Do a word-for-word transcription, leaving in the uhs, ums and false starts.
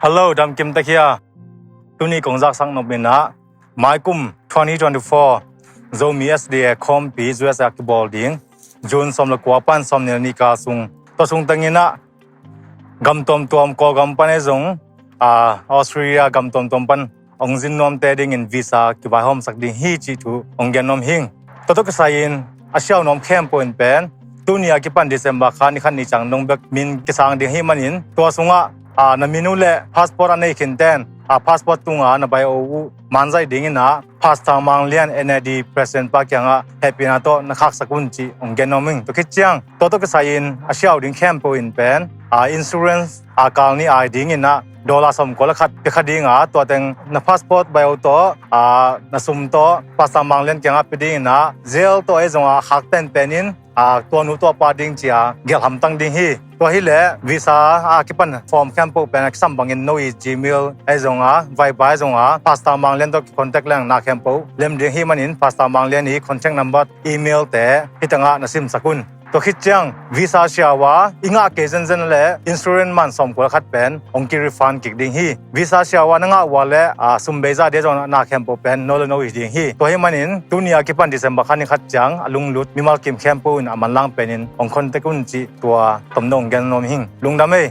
Hello, damkim tek hia? Tuni kong zaksak nop in ah, maikum twenty twenty-four Zomi S D A khawmpi U S A kibawl ding, June sawm le kua pan sawm nih le nih kal sung, tua sung teng in ah gam tuamtuam, Kawlgam pan ahi zong, ah, Australia gam tuamtuam pan hong zin nuamte dingin visa kivaihawmsak ding hi cih thu hong gen nuam hing. Tua tawh kisai-in a siau nuam khempeuh in pen tuni a kipan December kha ni khat ni ciang dong bek min kisang ding hi manin, tua sungah, ah, na min uh le passport a nei khinten, ah, passport tunga na bio uh manzaih dingin ah Pastor Mang Lian, N A D President pa kiangah hehpihna tawh na khaksak un cih hong gen nuam ing. Tua khit ciang, tua tawh kisai-in a siau ding khempeuh in pen, ah, insurance, ah, kal nih ai dingin ah dollar sawmkua le khat pia kha ding a, tua teng na passport bio tawh, ah, na sum tawh Pastor Mang Lian kiangah pia dingin ah, jail tawh ahi zongah khak penpen in, ah, tua nu tua pa ding ci-a gelh hamtang ding hi. Tua hileh visa a kipan form khempeuh pen a kisam bangin no i Gmail ahi zongah, Viber ahi zongah Pastor Mang Lian tawh contact leng na khempeuh lem ding hi manin, Pastor Mang Lian i contact number, email te hih tengah na simsak un. Tua khit ciang visa siau a i ngah kei zenzen le insurance man sawmkua le khat pen hong ki-refund kik ding hi. Visa siau a na ngah uh a le, ah, sum bei zah ding zong na khempeuh pen no le no hi ding hi. Tua hi manin tuni a kipan December kha ni khat ciang a lunglut mimal kim khempeuh in a manlang penin hong contact un cih tua tomno hong gen nuam hing. Lungdam ei.